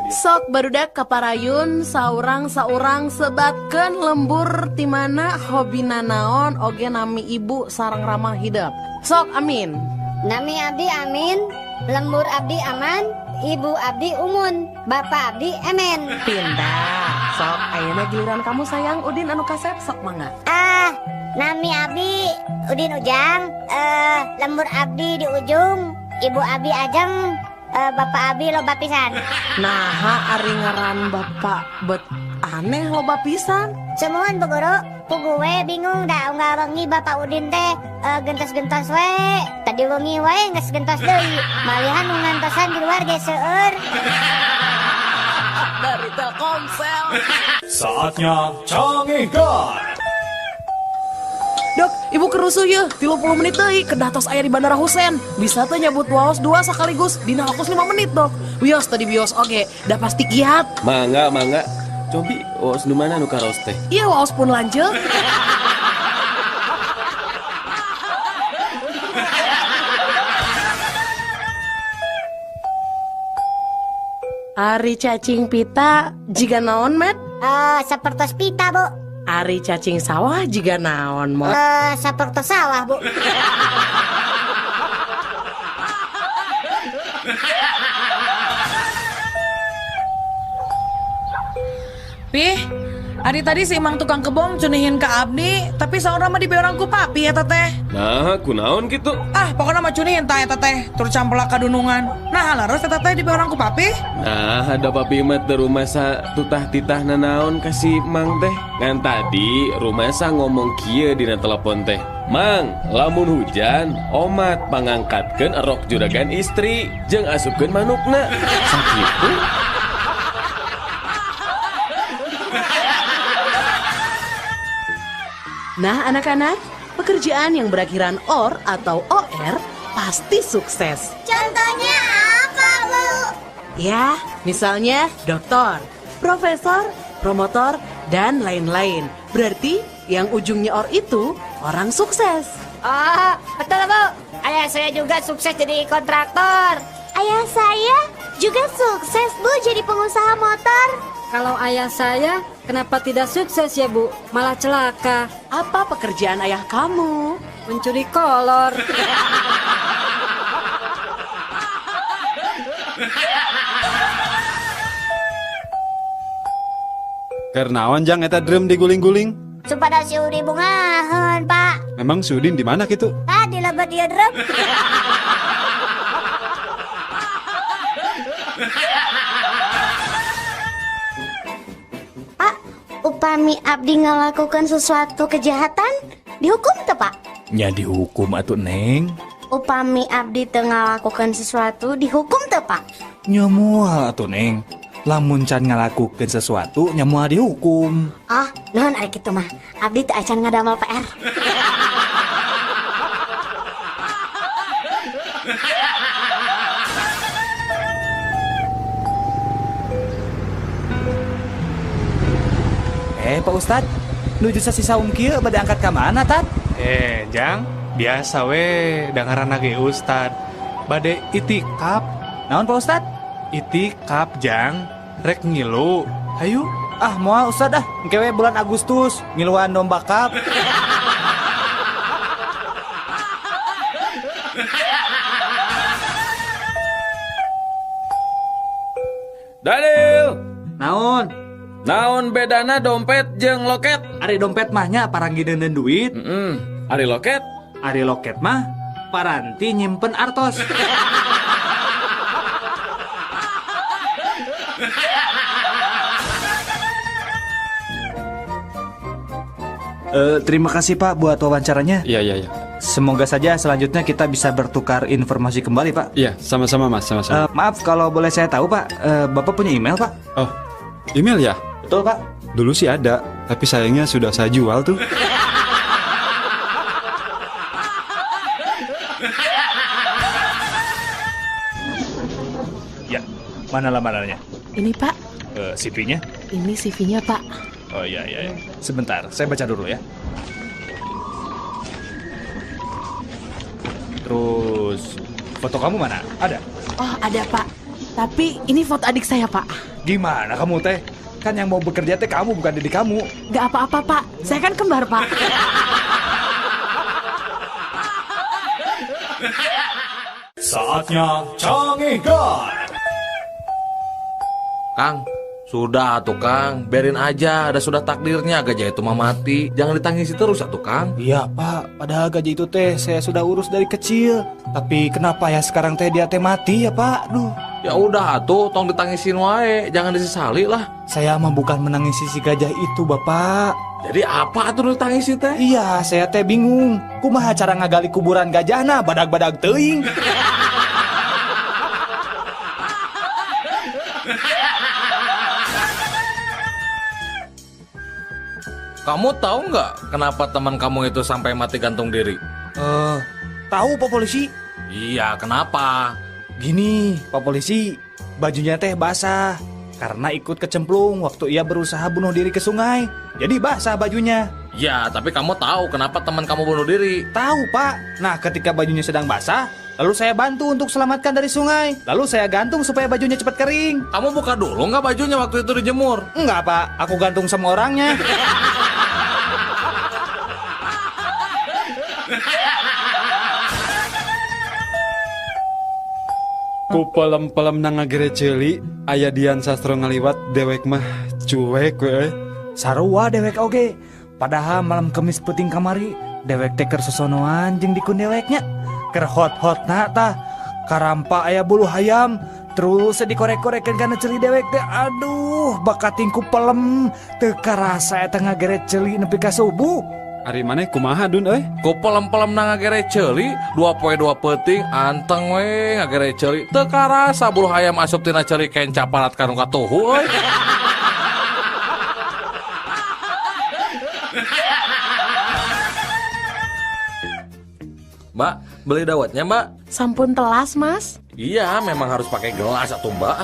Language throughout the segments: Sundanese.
Sok barudak kaparayun saurang-saurang sebatkeun lembur ti mana hobina naon oge nami ibu sareng rama hidep. Sok Amin. Nami abdi Amin, lembur abdi Aman, ibu abdi Umun, bapak abdi Emen. Pindah. Sok ayeuna giliran kamu sayang Udin anu kasep sok mangga. Ah, nami abdi Udin Ujang, lembur abdi di ujung, ibu abdi Ajeng, bapak abi loba pisan. Naha ari ngaran bapak bet aneh loba pisan. Sumuhun Bu Guru, puguh we bingung da unggal wengi bapak Udin teh gentos-gentos we. Tadi wengi wae geus gentos deui. Malihan nu ngantosan di luar ge seueur. Dari Telkomsel. Saatnya Cangehgar. Dok, ibu kerusuh ya, 30 menit deui kedah tos aya di Bandara Husein. Bisa teh nyabut waos 2 sekaligus dina waktu 5 menit, Dok. Wios tadi bios oge, dah pasti kiat. Mangga, mangga. Cobi waos nu mana nu karaos teh? Iya, waos pun lanceuk. Ari cacing pita jiga naon, Met? Sapertos pita, Bu. Ari cacing sawah jiga naon, Mot? Sapertos sawah, Bu. Pih, ari tadi si Imang tukang kebon cunihin ke abdi, tapi saurna mah dibeorang ku papi eta teh. Nah, kunaon kitu? Ah, pokoknya mah cunihin tah eta teh, tur campelak kadunungan. Nah, leres eta teh dibeorang ku papi? Nah, ada papi mah teu rumasa tutah titah nanaon ka si Mang teh. Ngan tadi rumasa ngomong kieu dina telepon teh. Mang, lamun hujan, omat pangangkatkeun erok juragan istri jeung asupkeun manukna. Sakitu. Nah anak-anak, pekerjaan yang berakhiran OR atau OR pasti sukses. Contohnya apa, Bu? Ya, misalnya doktor, profesor, promotor, dan lain-lain. Berarti yang ujungnya OR itu orang sukses. Oh, betul Bu. Ayah saya juga sukses jadi kontraktor. Ayah saya juga sukses, Bu, jadi pengusaha motor. Kalau ayah saya, kenapa tidak sukses ya, Bu? Malah celaka. Apa pekerjaan ayah kamu? Mencuri kolor. Kernaon jang eta drum diguling-guling? Supada si Udin bungaheun, Pak. Memang si Udin di mana kitu? Ah, di lebet ieu drum. Pak, upami abdi ngalakukan sesuatu kejahatan, dihukum teu, Pak? Nya dihukum atuh, Neng. Upami abdi teu ngalakukan sesuatu, dihukum teu, Pak? Nya moal atuh, Neng. Lamun can ngalakukeun sesuatu, nya moal dihukum. Oh, nuhun ari kitu mah. Abdi teu acan ngadamel PR. Pak Ustad, nuju sasi saum kieu bade angkat ka mana, Tad? Jang, biasa we dangaran ge Ustad. Bade itikaf. Naon, Pak Ustad? Itikaf, Jang. Rek ngilu. Hayu. Ah, moal Ustad ah. Engke we bulan Agustus ngiluan domba kap. Daniel. Naon? Naon bedana dompet jeung loket? Ari dompet mah nya paranggi deuneun duit. Ari loket? Ari loket mah paranti nyimpen artos. Terima kasih Pak buat wawancaranya. Iya. Semoga saja selanjutnya kita bisa bertukar informasi kembali Pak. Iya, sama-sama Mas, sama-sama. Maaf kalau boleh saya tahu Pak, Bapak punya email Pak? Oh, email ya? Betul Pak. Dulu sih ada, tapi sayangnya sudah saya jual tuh. Ya, mana lamarannya? Ini Pak. CV-nya? Ini CV-nya Pak. Oh iya. Sebentar, saya baca dulu ya. Terus, foto kamu mana? Ada? Oh, ada Pak. Tapi ini foto adik saya, Pak. Gimana kamu teh? Kan yang mau bekerja teh kamu, bukan adik kamu. Gak apa-apa, Pak. Saya kan kembar, Pak. Saatnya Cangehgar. Kang, sudah atuh Kang, biarin aja, ada sudah takdirnya gajah itu mah mati. Jangan ditangisi terus atuh Kang. Iya Pak, padahal gajah itu teh saya sudah urus dari kecil. Tapi kenapa ya sekarang teh dia teh mati ya Pak? Duh. Ya udah atuh, tong ditangisin wae, jangan disesali lah. Saya mah bukan menangisi si gajah itu Bapak. Jadi apa atuh ditangisi teh? Iya, saya teh bingung. Kumaha cara ngagali kuburan gajahna badag-badag teuing. Kamu tahu nggak kenapa teman kamu itu sampai mati gantung diri? Tahu Pak Polisi. Iya, kenapa? Gini, Pak Polisi, bajunya teh basah karena ikut kecemplung waktu ia berusaha bunuh diri ke sungai. Jadi basah bajunya. Ya, tapi kamu tahu kenapa teman kamu bunuh diri? Tahu, Pak. Nah, ketika bajunya sedang basah, lalu saya bantu untuk selamatkan dari sungai. Lalu saya gantung supaya bajunya cepat kering. Kamu buka dulu nggak bajunya waktu itu dijemur? Enggak, Pak. Aku gantung sama orangnya. Ku pelem-pelem na ngagere ceuli, aya Dian Sastro ngaliwat dewek mah cuek we. Sarua dewek oge. Padahal malam Kemis peuting kamari dewek teh keur sosonoan jeung dikun deweknya. Keur hot-hotna tah karampa aya bulu hayam terus dikorek-korekeun kana ceuli dewek teh. Aduh, bakating ku pelem teu karasa eta ngagere ceuli nepi ka subuh. Ari maneh kumaha Dun euy? Ku pelem-pelem na ngagere ceuli, 2 poe 2 peuting anteng we ngagere ceuli. Teu karasa bulu hayam asup tina ceuli kenca parat ka nu katuhu euy. Mbak, beli dawetnya, Mbak? Sampun telas, Mas. Iya, memang harus pakai gelas atau Mbak.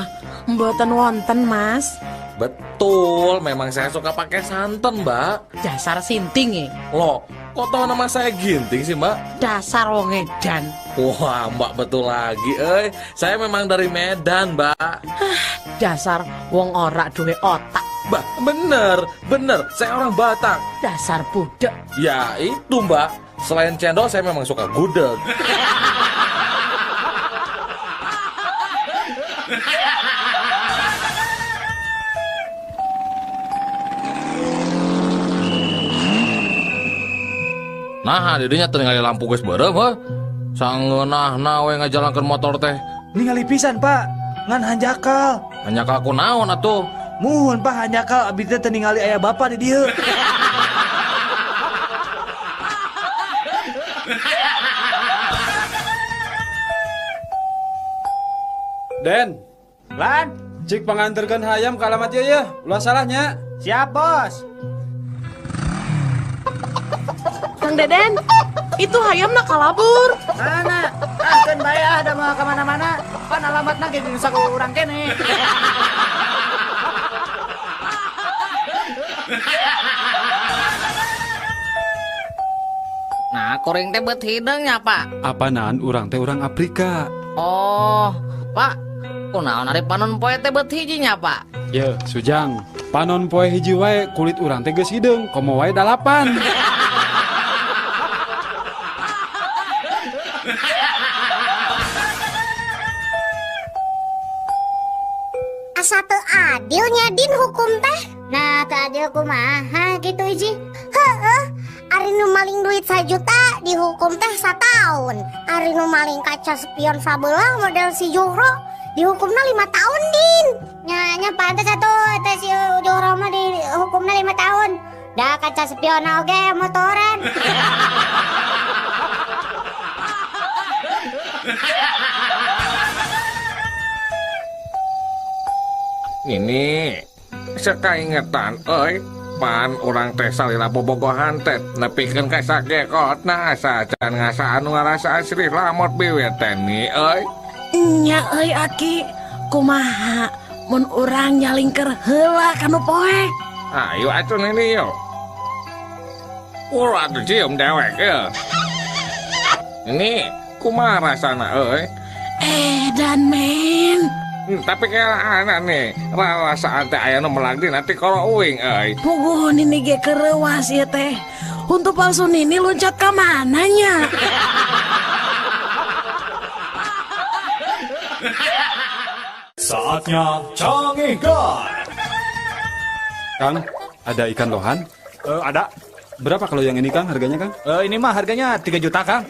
Mboten wonten, Mas. Betul, memang saya suka pakai santan, Mbak. Dasar sinting ya. Loh, kok tahu nama saya Ginting sih, Mbak? Dasar wong edan. Wah, Mbak betul lagi, eh. Saya memang dari Medan, Mbak. Dasar wong ora duwe otak. Mbak, bener, bener. Saya orang Batak. Dasar budek. Ya, itu, Mbak. Selain cendol, saya memang suka gudeg. Nah, didinya teu ningali lampu geus beureum heuh. Sangeunahna we ngajalankeun motor teh. Ningali pisan, Pak. Ngan hanjakal. Hanjakal ku naon atuh? Muhun, Pak, hanjakal abdi teh teu ningali aya bapak di dieu. Den, Lan, cik panganterkeun hayam ka alamat ieu ya. Ulah salahnya. Siap, Bos. Kang Deden, itu hayam nak kalabur. Mana? Ah, keun bae ah, da moal ka mana-mana. Pan alamatna ge geus saku urang kene. Nah, kuring teh beut hideung nya, Pak. Apanaan urang teh urang Afrika. Oh, Pak. Kunaon ari panon poe teh beut hiji nya, Pak? Ye, Sujang. Panon poe hiji wae kulit urang teh geus hideung, komo wae 8. Asa teu adilnya Din hukum teh. Nah, teu adil kumaha gitu Iji. Heeh, ari nu maling duit 1 juta dihukum teh 1 tahun. Ari nu maling kaca spion sabelah model si Johro dihukumna 5 tahun Din. Nya pantes atuh teh si Johro mah dihukumna 5 tahun. Da kaca spion oge motoran. Ini sekaingetan euy, pan urang teh salila bobogohan teh nepikeun ka sakekotna asa can ngasaan nu ngarasaan sirih lamot biwir teh ni euy. Nya euy aki, kumaha mun urang nyalingker heula ka nu poek? Ayo atuh nini yo. Ulah atuh cium dewek ye. Ini kumaha rasana euy? Dan men. Tapi kira nih rarasaan teh aya nu melak dina tikoro uing euy. Puguh nini ge kereuas ieu teh. Untuk palsu nini loncat ka mana nya? Saatnya Cangehgar. Kang, ada ikan lohan? Ada. Berapa kalau yang ini Kang harganya Kang? Ini mah harganya 3 juta Kang.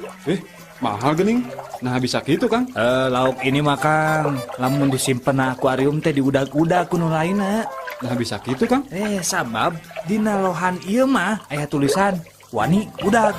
Mahal gening. Nah bisa gitu Kang. Lauk ini mah Kang, lamun disimpen na akuarium teh diudag-udag ku nu lainna. Nah bisa gitu Kang. Sabab dina lohan ieu mah aya tulisan wani udag.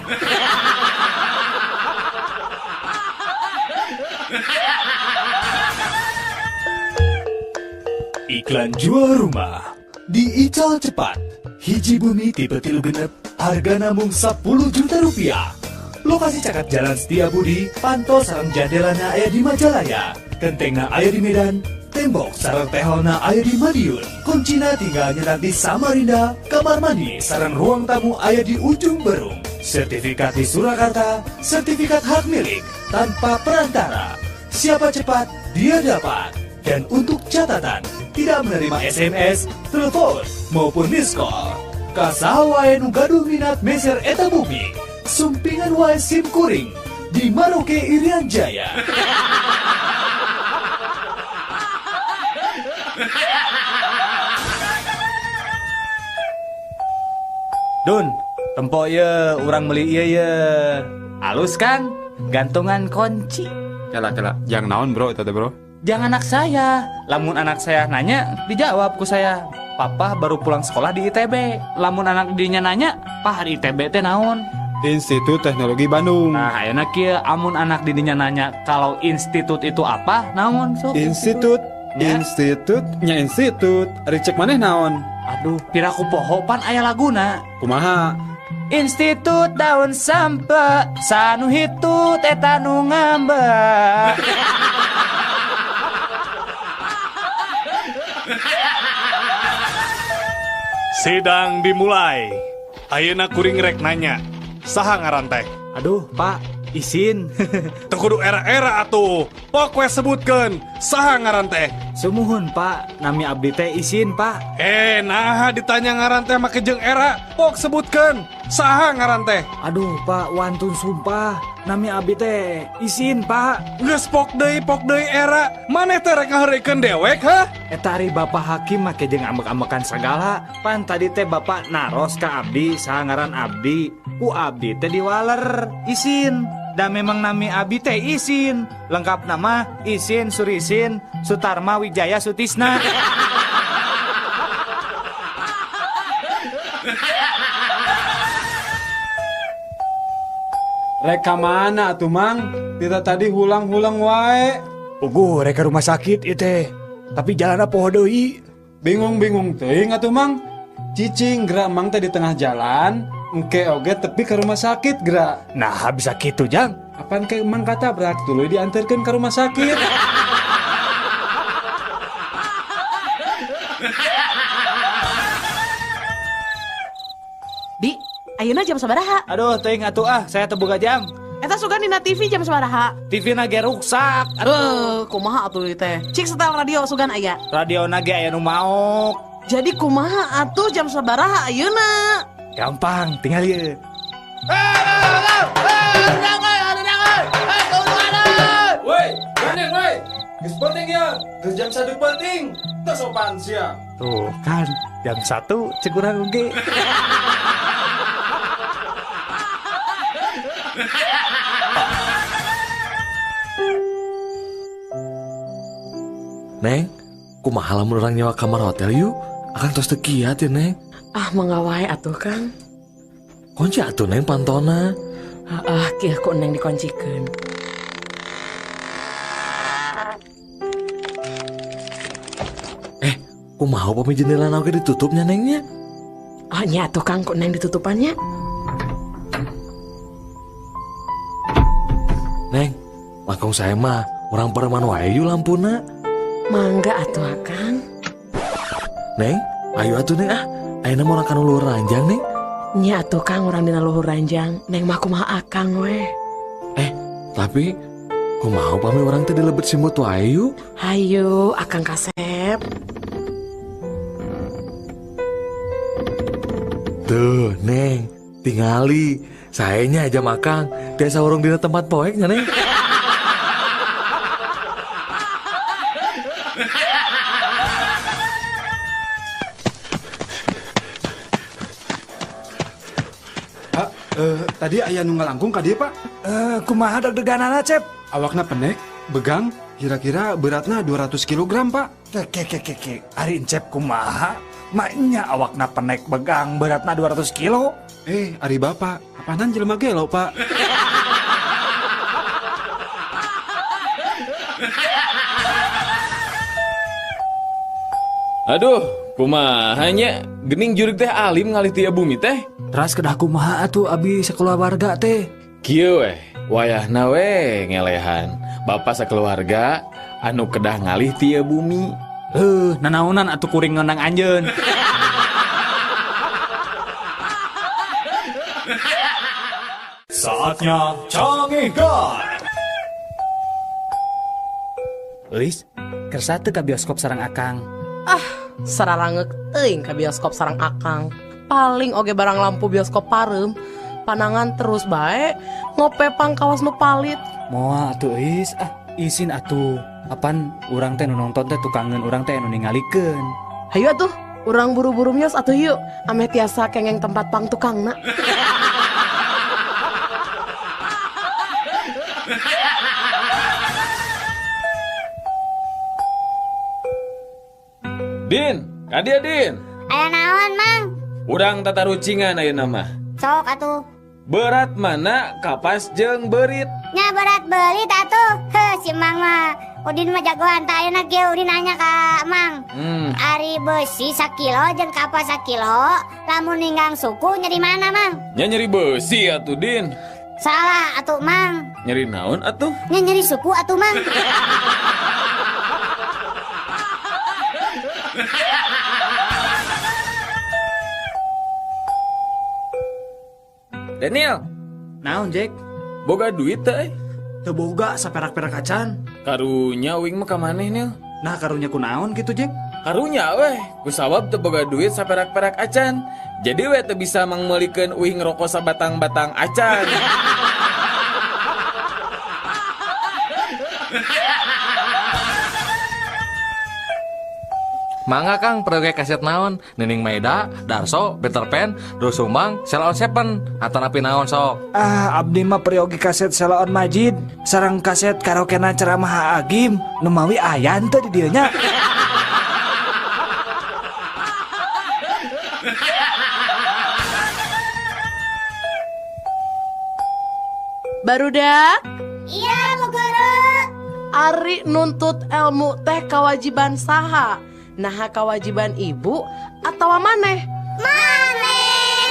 Iklan jual rumah di Ical Cepat. Hiji bumi tipe 3 genep, harga namung 10 juta rupiah. Lokasi caket Jalan Setia Budi, panto sareng jandelana aya di Majalaya, kentengna aya di Medan, tembok sareng tehelna aya di Madiun, kuncina tinggal nyetak di Samarinda, kamar mandi sareng ruang tamu aya di Ujung Berung, sertifikat di Surakarta, sertifikat hak milik tanpa perantara. Siapa cepat, dia dapat. Dan untuk catatan, tidak menerima SMS, telepon, maupun miss call. Ka saha wae nu gaduh minat meser eta bumi, sumpingan wae sim kuring di Maroke Irian Jaya. Dun, tempo ye, urang beli ieu ye. Alus kan? Gantungan kunci. Kela kela, jang naon bro itu teh bro? Jangan anak saya. Lamun anak saya nanya, dijawab ku saya. Papa baru pulang sekolah di ITB. Lamun anak dinya nanya, Pah di ITB teh naon? Institut Teknologi Bandung. Nah, ayeuna kieu amun anak didinya nanya kalau institut itu apa, naon sok? Institut, Ya. institut, nya institut. Ari cek maneh naon? Aduh, piraku poho pan aya laguna. Kumaha? Institut daun sampe, sanu hitut eta nu ngambek. Sidang dimulai. Ayeuna kuring rek nanya. Saha ngaran teh? Aduh, Pak, isin. Teu kudu era-era atuh. Pok we sebutkeun saha ngaran teh. Sumuhun, Pak. Nami abdi teh isin, Pak. Naha ditanya ngaran teh make jeung era. Pok sebutkeun saha ngaran teh. Aduh, Pak, wantun sumpah. Nami abdi teh isin, Pak. Geus pok deui era. Maneh teh rek ngaheureuykeun dewek, hah? Eta ari Bapak hakim make jeung ambek-ambekan sagala. Pan tadi teh Bapak naros ka abdi saha ngaran abdi. Ku abdi teh diwaler isin. Da memang nami abdi teh isin. Lengkap nama Isin Surisin Sutarma Wijaya Sutisna. Rek ka mana atuh Mang? Tita tadi hulang-hulang wae. Puguh rek ka rumah sakit ieu teh. Tapi jalanna poho deui. Bingung-bingung teuing atuh Mang. Cicing gerak Mang teh di tengah jalan, engke oge tepi ke rumah sakit gerak. Nah, bisa kitu Jang. Apaan ke Mang katabrak tuluy diantarkeun ke rumah sakit. Di, ayeuna jam sabaraha? Aduh, teuing atuh ah, saya teu boga jam. Eta sugan dina TV jam sabaraha? TV na ge ruksak. Aduh, kumaha atuh ieu teh? Cik setel radio sugan aya. Radio na ge aya nu maok. Jadi kumaha atuh jam sabaraha ayeuna? Gampang, tinggal ieu. Woi, gandeng woi. Geus penting ya, geus jam 1 penting. Teu sopan sia. Tuh kan, jam 1 cek urang oge. Neng, kumaha lamun urang nyewa kamar hotel yuk? Akang tos teu kiat ya, Neng. Ah, mangga wae atuh, Kang. Kunci atuh, Neng, pantona. Ah, kieu ku Neng dikuncikeun. Kumaha upami jendela oge ditutupnya, Nengnya? Ah, nya atuh, Kang, ku Neng ditutupannya. Neng, langkung saya mah urang pareman wae yuk lampuna. Mangga atuh, Akang. Neng, ayo atuh Neng ah. Ayeuna mah urang kana luhur ranjang, Neng. Nya atuh Kang, urang dina luhur ranjang. Neng mah kumaha Akang we. Tapi Kumaha upami urang teh dilebet simut wae yuk. Hayu, Akang Kasep. Tuh, Neng, tingali. Saenya aja makang, tiasa urung dina tempat poek nya, Neng. Pak, tadi aya nu ngalangkung ka dieu, Pak. Kumaha deg-deganana, Cep? Awakna pendek, begang, kira-kira beratna 200 kg, Pak. Ke ke ke ke, ari Encep kumaha? Maknya awakna penek begang beratna 200 kilo. Ari Bapak, apanan jelema gelo, Pak? Aduh, kumaha nya? Gening jurig teh alim ngalih ti bumi teh. Teras kedah kumaha atuh abi sakeluarga teh? Kieu weh, wayahna we ngelehan. Bapak sakeluarga anu kedah ngalih ti bumi. Nanaonan atuh kuring ngonang anjeun. Saatnya Cangehgar. Euis, kersa teu ka bioskop sareng Akang? Ah, sararangeuk teuing ka bioskop sareng Akang. Paling oge barang lampu bioskop pareum, panangan terus bae, ngope pangkawas nu palit. Moal atuh Euis, ah isin atuh. Apan urang teh nu nonton teh tukangeun urang teh anu ningalikeun. Hayu atuh, urang buru-buru mios atuh yuk, ameh tiasa kengeng tempat pang tukangna. Din, kadia Din. Aya naon, Mang? Urang tatarucingan ayeuna mah. Sok atuh. Berat mana kapas jeung beurit? Nya berat beurit atuh. Heuh, si Mang mah. Udin mah jagoan tah ayeuna kieu Udin nanya ka Mang. Ari beusi sakilo jeung kapas sakilo, lamun ninggang suku nyeri mana, Mang? Nya nyeri beusi atuh, Din. Salah atuh, Mang. Nyeri naon atuh? Nya nyeri suku atuh, Mang. Daniel, naon Jack? Boga duit teh? Teu boga saperak-perak acan. Karunya uing mah ka maneh, Nil. Nah, karunya ku naon kitu, Jack? Karunya weh, ku sabab teu boga duit saperak-perak acan. Jadi weh teu bisa mangmeulikeun uing rokok sabatang-batang acan. Mangga Kang, proyek kaset naon? Nining Maida, Darso, Peter Pan, Doel Sumbang, Sheila on 7, atanapi naon sok? Ah, abdi mah peryogi kaset Sheila on Majid, sareng kaset karaokena ceramah Agim, nu mawi aya teu di dieu nya. Barudak? Iya, Bu Guru. Ari nuntut ilmu teh kewajiban saha? Nah, kewajiban ibu atau maneh? Maneh.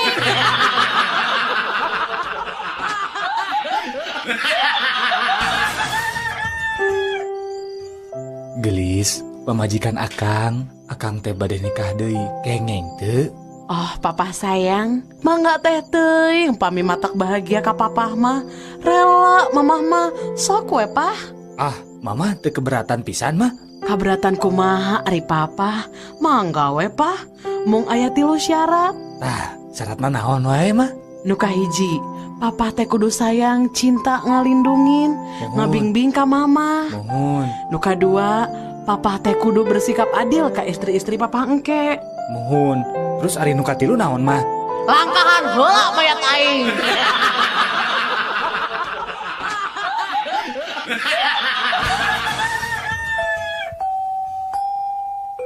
Gelis, pamajikan Akang, Akang teh bade nikah deui, kengeng teu? Oh, papa sayang, mangga teh teuing pami matak bahagia ka papah mah. Rela mamah mah, sok we pah. Ah, mama teu keberatan pisan mah. Kaberatan kumaha ari papa, mangga we pah, mung aya 3 syarat. Tah, syaratna naon wae mah? Nu kahiji, papa teh kudu sayang, cinta ngalindungin, ngabingbing ka mama. Mohon. Nu kadua, papa teh kudu bersikap adil ka istri-istri papa engke. Mohon. Terus ari nu katilu naon mah? Langkahan heula mayat aing.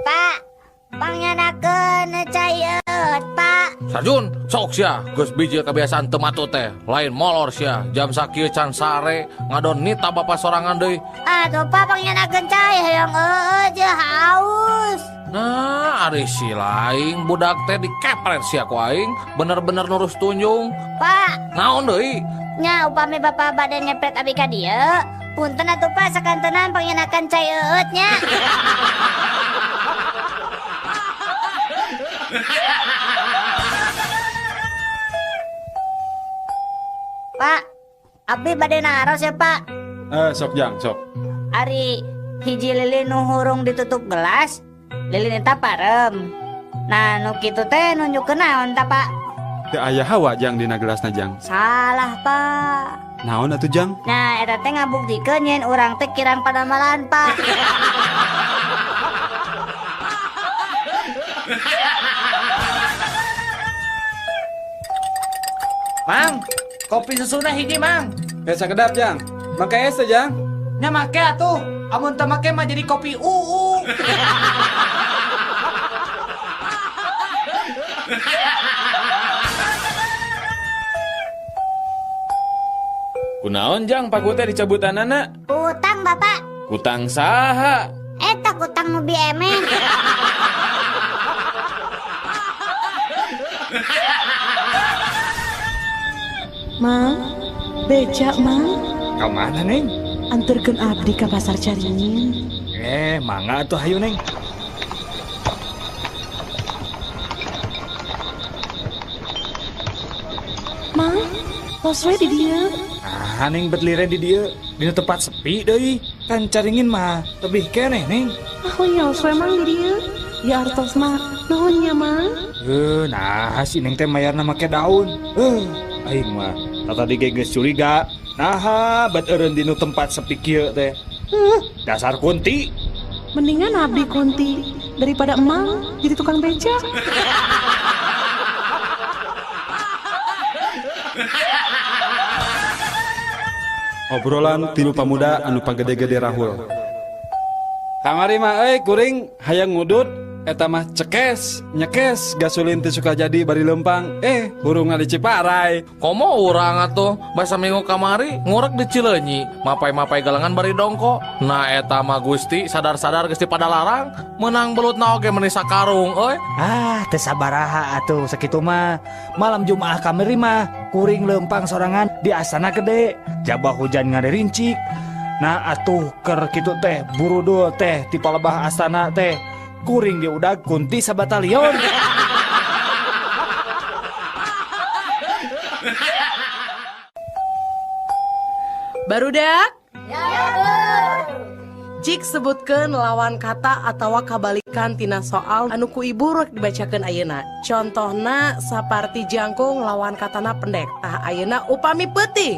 Pak, pangyanakeun cai Pak. Sarjun, sok sia, geus bijil kebiasaan teu matut teh, lain molor sia, jam sakieu can sare, ngadon nita bapa sorangan deui. Atuh Pak pangyanakeun cai hoyong eueuh jeung haus. Nah, ari si laing budak teh dikepret sia ku aing, bener-bener nurus tunjung. Pak, naon deui? Nya upami bapa bade ngepret abi ka dieu, punten atuh Pak sakantenan pangyanakeun cai eueut nya. Pak, abdi bade naros ya Pak. Sok Jang, sok. Ari hiji lilin nu hurung ditutup gelas, lilin eta parem. Nah, nu kitu teh nunjukkeun naon ta, Pak? Teu aya hawa Jang dina gelasna Jang. Salah, Pak. Naon atuh Jang? Nah, eta teh ngabuktikeun yen urang teh kirang padamalan, Pak. Mang, kopi susuna hiji, Mang. Sakedap, Jang. Make es teh, Jang. Nya make atuh. Amun teu make mah jadi kopi UU. Kunaon Jang paku teh dicabutanana? Kutang, Bapak. Kutang saha? Eta kutang nu biemen. Mang, becak Mang. Ka mana Neng? Anterkeun abdi ka pasar Caringin. Mangga atuh hayu Neng. Mang, tos we di dieu. Ah, Neng bet liren di dieu, dina tempat sepi deui. Kan Caringin mah tebih keneh Neng. Ah, nyos we Mang di dieu. Ya artos mah, nuhun nya Mang. Nah si Neng teh mayarna make daun. Aing mah tadi ge geus curiga. Naha bet eureun dinu tempat sepi kieu teh. Dasar kunti. Mendingan abdi kunti daripada emang jadi tukang beca. Obrolan tilu pamuda anu pagede-gede rahul. Kamari mah euy kuring hayang ngudut eta mah cekes, nyekes gasolin teh suka jadi bari lempang. Hurungna di Ciparai. Komo urang atuh basa minggu kamari ngurek di Cileunyi, mapai-mapai galengan bari dongko. Nah eta mah Gusti sadar-sadar geus dipadalarang, meunang belutna oge meuni sakarung euy. Ah, teu sabaraha atuh sakitu mah. Malam Jumaah kamari mah kuring lempang sorangan di Astana Gede. Jabah hujan ngaderincik. Nah atuh keur kitu teh burudul teh ti palebah astana teh. Kuring diudag kunti sabatalion. Barudak? Ya, Bu. Jik sebutkeun lawan kata atawa kabalikan tina soal anu ku ibu rek dibacakeun ayeuna. Contohna saparti jangkung lawan katana pendek. Tah ayeuna upami peuting.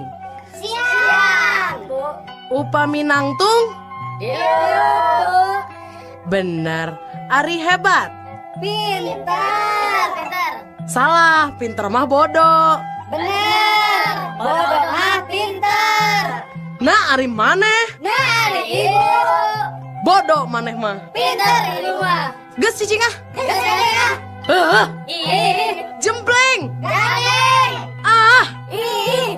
Siang, Bu. Upami nangtung? Iya, Bu. Bener. Ari hebat. Pinter. Pinter. Salah, pinter mah bodoh. Bener. Bodoh mah pinter. Nah, ari maneh? Nah, ari ibu. Bodoh maneh mah. Pinter ibu mah. Geus cicing ah. Geus cicing ah. Ih. Jempleng. Garing. Ah. Ih.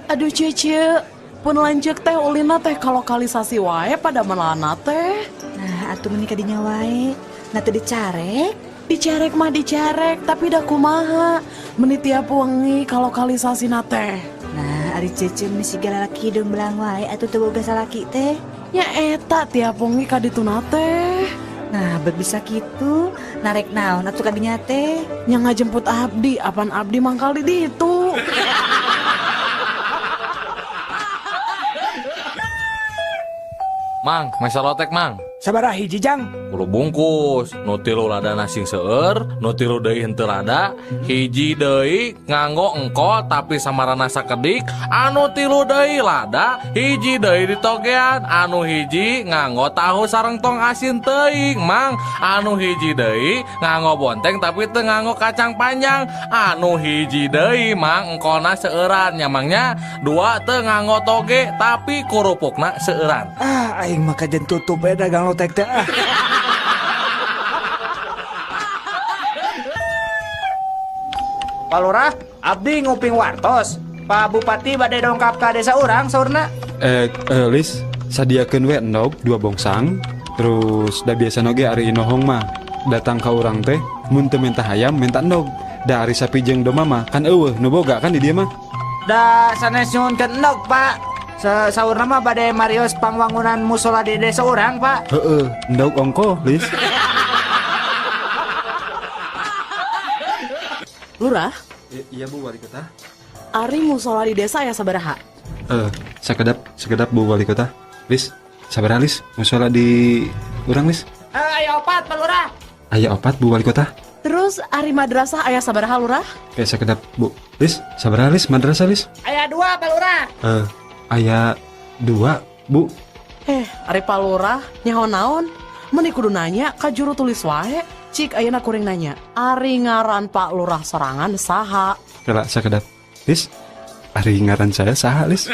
Aduh Cece, pun lanjut teh ulina teh kalokalisasi wae pada melana teh. Nah, atuh meuni kadinya wae. Nah teu dicarek. Dicarek mah dicarek, tapi da kumaha. Meuni tiap wengi kalokalisasina teh. Nah, ari Cece meni siga lalaki hideung belang wae atuh teu boga salaki teh. Nya eta tiap wengi kadituna teh. Nah, bet bisa kitu, narek naon atuh kadinya teh. Nya ngajemput abdi, apan abdi mangkal di ditu. Mang, mesa lotek mang. Sabaraha hiji Jang? 10 bungkus. Nu tilu ladana sing seueur, nu tilu deui henteu lada, hiji deui nganggo engkol tapi samarana sakedik, anu tilu deui lada, hiji deui ditogean, anu hiji nganggo tahu sareng tong asin teuing, Mang, anu hiji deui nganggo bonteng tapi teu nganggo kacang panjang, anu hiji deui Mang engkolna seueuran nya Mangnya, dua teu nganggo toge tapi kurupukna seueuran. Ah, aing mah kajen tutup we dagang lotek teh ah. Pak Lurah, abdi nguping wartos. Pak Bupati bade dongkap ka desa urang saurna. Lis, sadiakeun we endog 2 bongsang. Terus da biasa oge ari inohong mah datang ka urang teh mun teu minta hayam minta endog. Da ari sapi jeung domba mah kan eueuh nu boga kan di dieu mah. Da sanes nyuhunkeun endog, Pak. Saurna mah bade marios pangwangunan musola di desa urang, Pak. Heeh, endog ongkoh, Lis. Lurah? Iya Bu Wali Kota. Ari musola di desa aya sabaraha? Sekedap Bu Wali Kota. Lis, sabaraha Lis? Musola di urang Lis? Aya opat Pak Lurah. Aya opat Bu Wali Kota. Terus ari madrasah aya sabaraha Lurah? Kayak sekedap Bu. Lis, sabaraha Lis madrasah Lis? Aya 2 Pak Lurah. Aya 2 Bu. Ari Pak Lurah nyaho naon? Meni kudu nanya ka juru tulis wae. Cik ayeuna kuring nanya, ari ngaran Pak Lurah sorangan saha? Kela sakedap. Lis, ari ngaran saya saha Lis?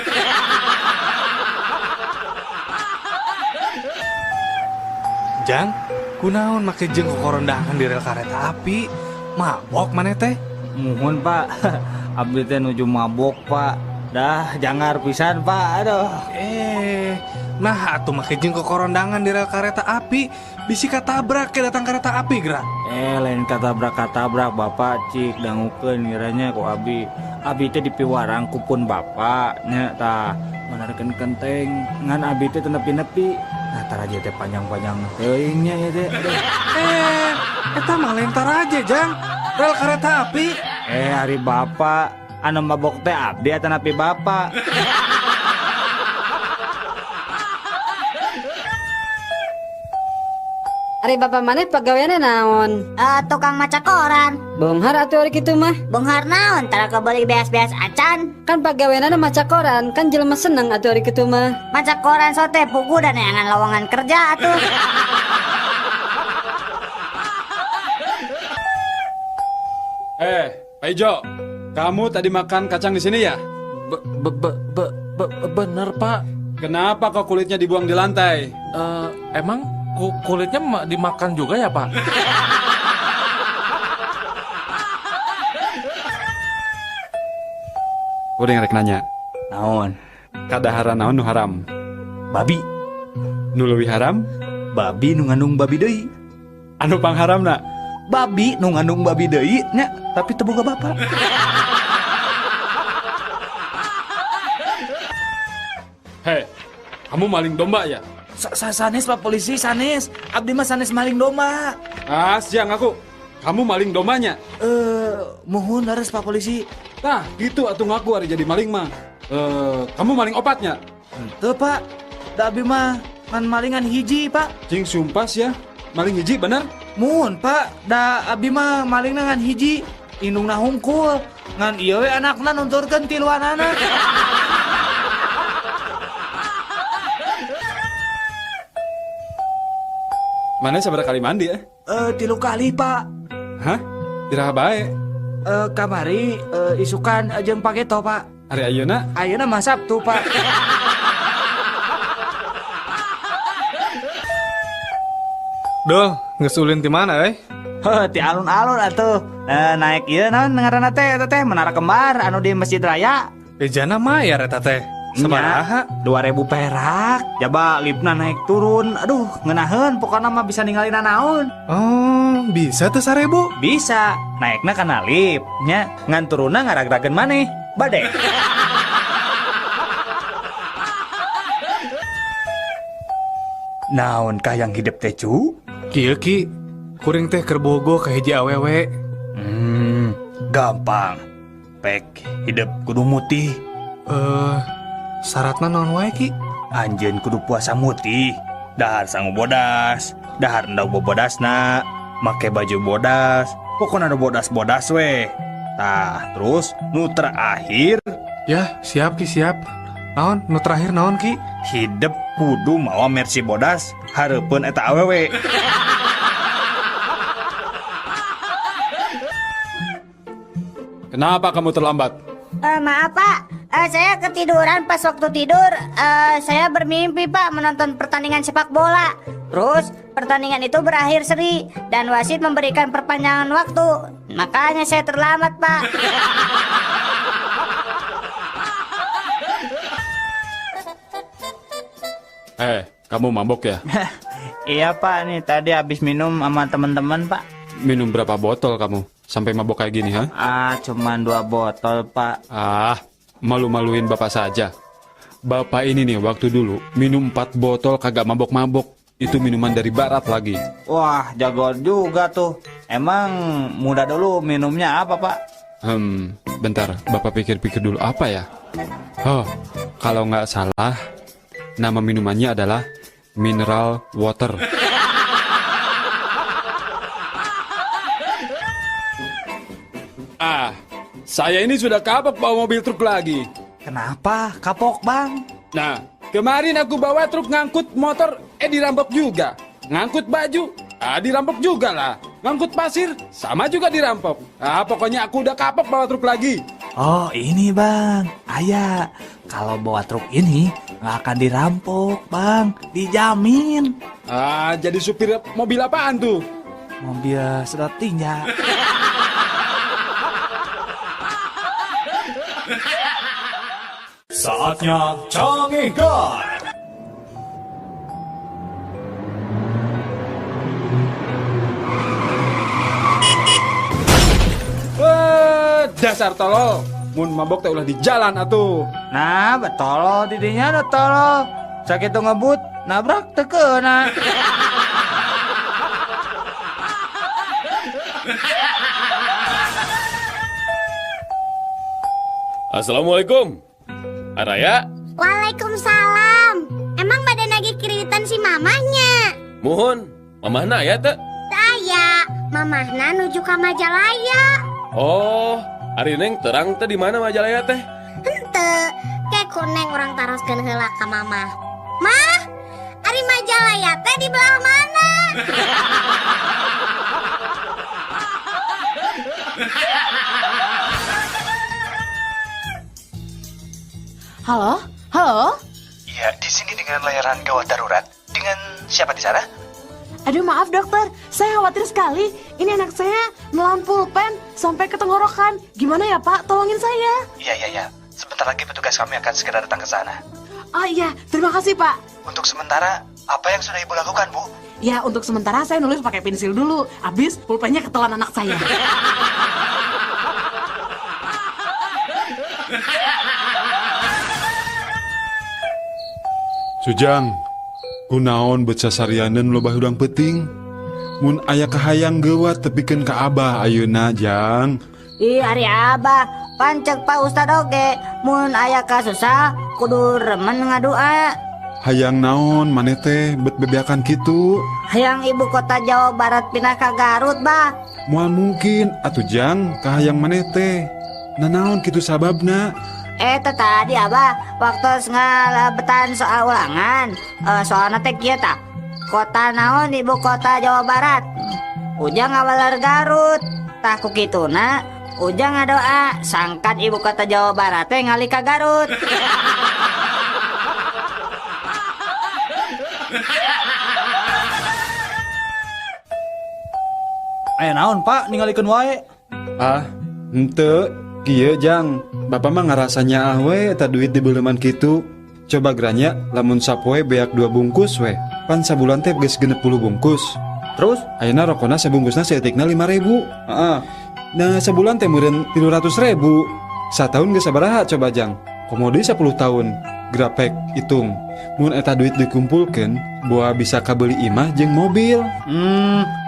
Jang, kunaon make jeung kokorondahan di rel kareta api? Mabok maneh teh? Muhun Pak, abdi teh nuju mabok Pak. Dah jangar pisan Pak, aduh. Nah atuh make jeung kokorondangan di rel kareta api, bisi katabrak ke datang kereta api gerak. Lain katabrak Bapak cik dangukeun ngiranya ku abi. Abi teh dipiwarang kupun Bapak nya tah manarkeun kenteng ngan abi teh teu nepi-nepi. Nah taraje teh panjang-panjang teuing nya ieu teh. Aduh. Eta mah lain taraje Jang, rel kereta api. Ari Bapak anu mabok teh abdi atanapi Bapak. Ari bapak maneh pagaweanna naon? Tukang maca koran. Beunghar atuh ari kitu mah. Beunghar naon tara kabeuli beas-beas acan. Kan pagaweanna maca koran, kan jelema seneng atuh ari kitu mah. Maca koran sote pugu dan neangan lowongan kerja atuh. Pak Ijo, kamu tadi makan kacang di sini ya? Bener Pak. Kenapa kok kulitnya dibuang di lantai? Emang kulitnya dimakan juga ya Pak? Udah ngerek nanya. Naon? Kadaharan naon nu haram? Babi. Nu leuwih haram? Babi nu ngandung babi deui. Anu pangharamna? Babi nu ngandung babi deui nya, tapi teu boga bapak. Hei, kamu maling domba ya? Sanes Pak Polisi, sanes. Abdi mah sanes maling domba. Ah, siang aku. Kamu maling dombanya? Mohon harus Pak Polisi. Nah, gitu atuh ngaku hari jadi maling mah. Kamu maling opatnya? Henteu, Pak. Da abdi mah ngan malingan hiji, Pak. Cing sumpah ya. Maling hiji bener? Muhun, Pak. Da abdi mah malingna ngan hiji. Indungna hungkul. Ngan ieu we anakna nunturkeun tiluanana. Mana sabaraha kali mandi ya? 3 kali, Pak. Hah? Iraha bae? Kamari isukan jeung pageto, Pak. Hari ayeuna? Ayeuna mah Sabtu, Pak. Dul, geus ulin ti mana euy? Heuh, ti alun-alun atuh. Naik ieu naon ngaranna teh eta teh Menara Kembar anu di Masjid Raya. Bejana mayar eta teh. Sabaraha? 2000 perak. Jaba lipna naik turun. Aduh, ngeunaheun pokona mah bisa ningalina naon. Oh, bisa tuh 1000? Bisa. Naikna kana lip nya, ngan turunna ngaragrageun maneh. Bade. Naon kah yang hidup teh cu? Kieu Ki, kuring teh keur bogo ka hiji awewe. Gampang. Pek hidup kudu mutih. Syaratna naon wae Ki? Anjeun kudu puasa mutih, dahar sangu bodas, dahar endog bobodasna, make baju bodas, pokona nu bodas-bodas we. Tah, terus nu terakhir. Ya, siap Ki, siap. Naon nu terakhir naon Ki? Hidup kudu mawa mercy bodas hareupeun eta awewe. Kenapa kamu terlambat? Maaf Pak, saya ketiduran pas waktu tidur. Saya bermimpi Pak menonton pertandingan sepak bola. Terus pertandingan itu berakhir seri dan wasit memberikan perpanjangan waktu. Makanya saya terlambat Pak. Kamu mabok ya? Iya Pak, nih tadi habis minum sama teman-teman Pak. Minum berapa botol kamu? Sampai mabok kayak gini, ha? Ah, cuman 2 botol, Pak. Ah, malu-maluin Bapak saja. Bapak ini nih waktu dulu minum 4 botol kagak mabok-mabok. Itu minuman dari barat lagi. Wah, jago juga tuh. Emang muda dulu minumnya apa, Pak? Bentar, Bapak pikir-pikir dulu apa ya? Oh, kalau nggak salah, nama minumannya adalah mineral water. Ah, saya ini sudah kapok bawa mobil truk lagi. Kenapa kapok, Bang? Nah, kemarin aku bawa truk ngangkut motor, dirampok juga. Ngangkut baju, dirampok juga lah. Ngangkut pasir, sama juga dirampok. Ah, pokoknya aku udah kapok bawa truk lagi. Oh, ini Bang, ayah. Kalau bawa truk ini nggak akan dirampok, Bang. Dijamin. Ah, jadi supir mobil apaan tuh? Mobil sedot tinja. Saatnya Cangehgar. Dasar tolol, mun mabok teh ulah di jalan atuh. Nah, betolol didinya da tolol. Sakitu ngebut, nabrak teu keuna. Assalamualaikum. Araya. Waalaikumsalam. Emang badan lagi kreditan si mamahnya? Muhun, mamahna aya teu? Teu aya, mamahna nuju ka Majalaya. Oh, ari Neng terang teh di mana Majalaya teh? Henteu, ke ku Neng urang taroskeun heula ka mamah. Mah, ari Majalaya teh di belah mana? Halo? Halo? Iya, di sini dengan layanan gawat darurat. Dengan siapa di sana? Aduh, maaf dokter, saya khawatir sekali. Ini anak saya nelan pulpen sampai ke tenggorokan. Gimana ya Pak? Tolongin saya. Iya. Sebentar lagi petugas kami akan segera datang ke sana. Oh iya, terima kasih Pak. Untuk sementara, apa yang sudah Ibu lakukan, Bu? Ya, untuk sementara saya nulis pakai pensil dulu. Habis pulpennya ketelan anak saya. Sujang, kunaon bet sasarianeun loba hudang peuting. Mun aya kahayang geuwat tepikeun ka Abah ayeuna, Jang. Ih, ari Abah, pancek Pak Ustad oge, mun aya kasusah kudu remen ngadua. Hayang naon maneh teh bet bebeakan kitu? Hayang ibu kota Jawa Barat pindah ka Garut, Bah. Moal mungkin atuh Jang, kahayang maneh teh. Nanaon kitu sababna? Tadi Abah waktu ngalebetan soal ulangan, soalna teh kieu tah. Kota naon ibu kota Jawa Barat? Ujang ngawaler Garut. Tah ku kituna Ujang ngadoa sangkan ibu kota Jawa Barat teh ngalih ka Garut. Aya naon Pak ningalikeun wae? Ah, henteu. Kieu Jang, Bapak mah ngarasanya ah we eta duit dibeuleman kitu. Coba geranya lamun sapoe beak 2 bungkus we. Pan sabulan teh geus 60 bungkus. Terus ayeuna rokona sabungkusna saeutikna 5.000. Heeh. Nah, sabulan teh meureun 300.000. Sataun geus sabaraha coba Jang? Komo deui 10 tahun. Grapek hitung. Mun eta duit dikumpulkeun, boa bisa kabeuli imah jeung mobil.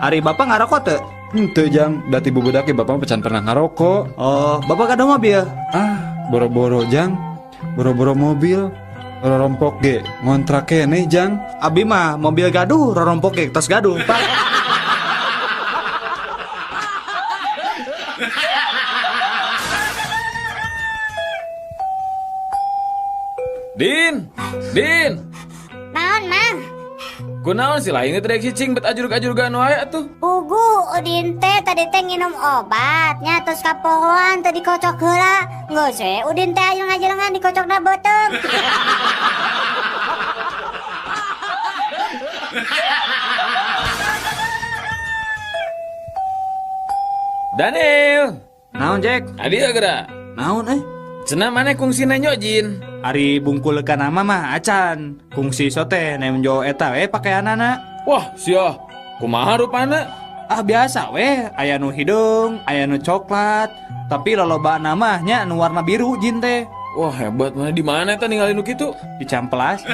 Ari Bapak ngarokok teu? Henteu Jang, dati bubudak ge Bapak mah can pernah ngarokok. Oh, Bapak gaduh mobil? Ah, boro-boro Jang. Boro-boro mobil, rorompok ge ngontrak keneh Jang. Abi mah mobil gaduh, rorompok ge tos gaduh, Pak. Din, Din. Naon, Mang? Kunaon sih lain teh rek cicing bet ajurug-ajurugan wae atuh. Pugu Udin teh tadi teh nginum obat nya terus kapohoan teh dikocok heula. Geus we Udin teh ajeng-ajengan dikocokna beuteung. Daniel. Naon, Jack? Adi geura. Naon euy? Cenah maneh kungsi nenjo jin. Ari bungkul ka nama mah acan. Kungsi sote nemjo eta we pakeanana. Wah, sia. Kumaha rupana? Ah biasa we, aya nu hideung, aya nu coklat, tapi lolobana mah nya nu warna biru jin teh. Wah, hebat mana di mana eta ningali nu kitu? Di Cihampelas.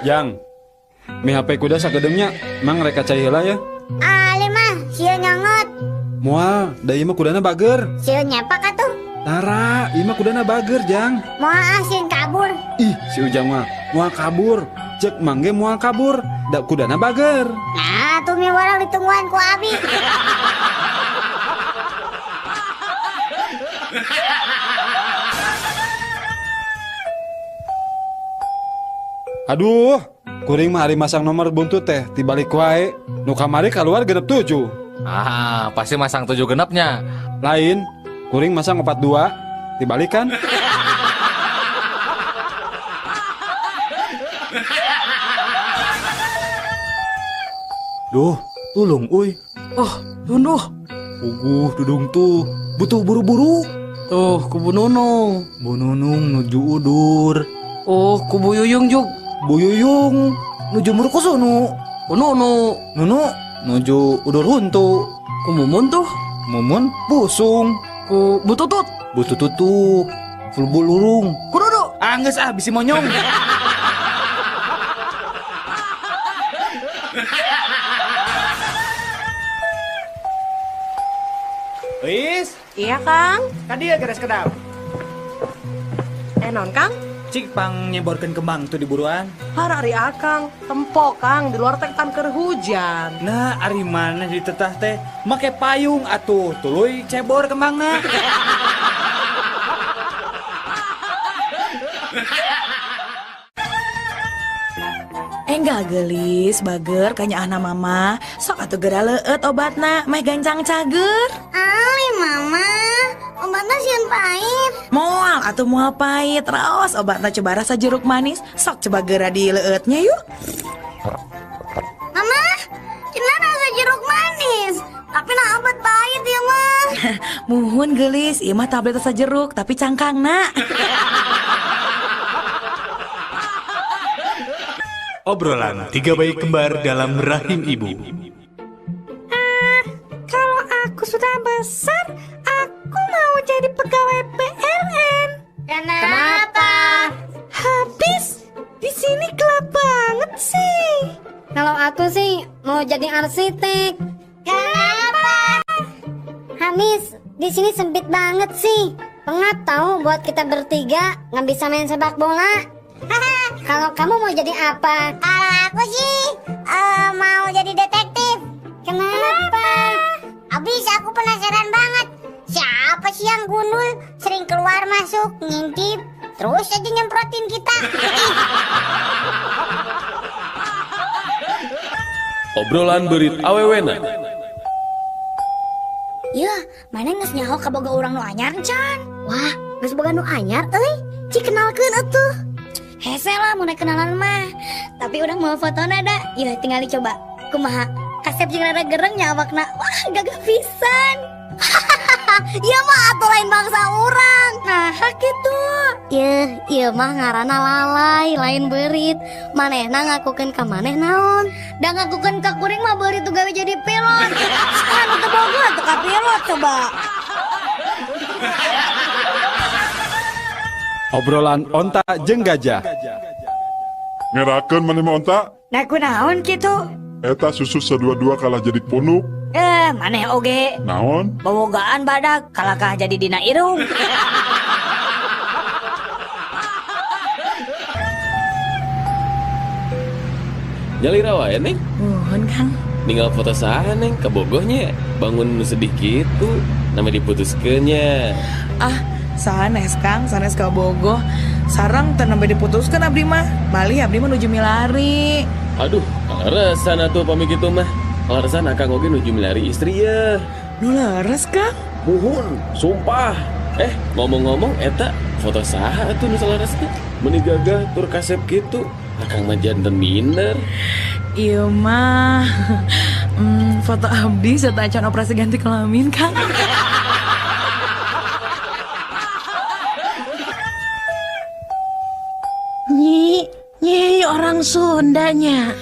Jang, Mi HP kuda sagedeungnya, mang rek cai heula ya. Ali mah sieun nyongot. Moal, da ieu mah kudana bager. Sieun nyepak atuh. Tara, ieu mah kudana bager, Jang. Moal ah sieun kabur. Ih, si Ujang mah moal kabur. Cek mang ge moal kabur, da kudana bager. Nah, tuh mi warang ditungguan ku abi. Aduh, kuring mah ari masang nomor buntut teh tibalik wae. Nu kamari keluar 67. Ah, pasti masang 7 genepnya. Lain, kuring masang 42, dibalikan. Duh, tulung uy. Oh, tunduh. Puguh dudung tuh, butuh buru-buru. Tuh, ku Bu Nunung. Bu Nunung nuju udur. Oh, ku Bu Yuyung juk. Bu Yuyung nuju murukusunu. Ku Nunu. Nunu nuju udur huntu. Ku Mumun tuh. Mumun busung. Ku Bu Tutut. Bu Tutut tuh fulbul lurung. Ku Dudu. Anggeus ah bisi monyong. Wis? Iya, Kang. Kadieu geres kedap. Non, Kang? Cik pang nyeborkeun kembang tuh di buruan. Har ari akang, tempo Kang, di luar teh kan keur hujan. Nah, ari mana ditetah teh make payung atuh, tuluy cebor kembangna. Enggak gelis, bager kanya anak mama. Sok atuh geura leueut obatna, meh gancang cager. Ali mama, obatna sieun pahit. Moal atuh moal pahit, raos obatna coba rasa jeruk manis. Sok coba geura dileueutnya yuk. Mama, cenah rasa jeruk manis, tapi nah obat pahit ya mah. Muhun gelis, ieu mah tablet rasa jeruk tapi cangkangna. Obrolan tiga bayi kembar dalam rahim ibu. Kalau aku sudah besar, aku mau jadi pegawai PLN. Kenapa? Habis di sini gelap banget sih. Kalau aku sih mau jadi arsitek. Kenapa? Habis di sini sempit banget sih. Pengap tahu buat kita bertiga nggak bisa main sepak bola. Kalau kamu mau jadi apa? Kalau aku sih mau jadi detektif. Kenapa? Abis aku penasaran banget. Siapa sih yang gundul sering keluar masuk ngintip terus aja nyemprotin kita. Obrolan berit awewena. Yah, mana geus nyaho kaboga urang nu anyar can? Wah, geus boga nu anyar euy. Cik kenalkeun atuh. Hese lah mau naik kenalan mah. Tapi urang mau fotona da. Ya tinggal dicoba. Kumaha? Kasep jeung rada gereng nya awakna. Wah, gagah pisan. Ieu mah atuh lain bangsa urang. Nah, kitu. Yeuh, ieu mah ngaranna lalai, lain beurit. Manehna ngakukeun ka maneh naon? Da ngakukeun ka kuring mah beurit tuh gawe jadi pilot. Anu teu boga atuh ka pilot coba. Obrolan onta jeung gajah. Ngerakeun maneh mah onta? Nah kunaon kitu? Eta susu sadua-dua kalah jadi punuk. Maneh oge. Naon? Bobogaan badak kalakah jadi dina irung. Nyalira wae, Neng. Muhun, Kang. Ninggal foto saha, Neng, kabogohnya. Bangun nu sedih kitu, nama diputuskeun nya. Ah, sanes Kang, sanes kabogoh. Sareng teu nembe diputuskeun abdi mah. Bali abdi mah nuju milari. Aduh, kaleresan atuh pami kitu mah. Kaleresan akang oge nuju milari istri ya. Nu leres, Kang? Muhun, sumpah. Ngomong-ngomong eta foto saha atuh nu saleres teh? Meuni gagah tur kasep kitu. Akang mah janten minder. Ieu mah foto abdi serta acan operasi ganti kelamin, Kang. Nyi orang Sundanya.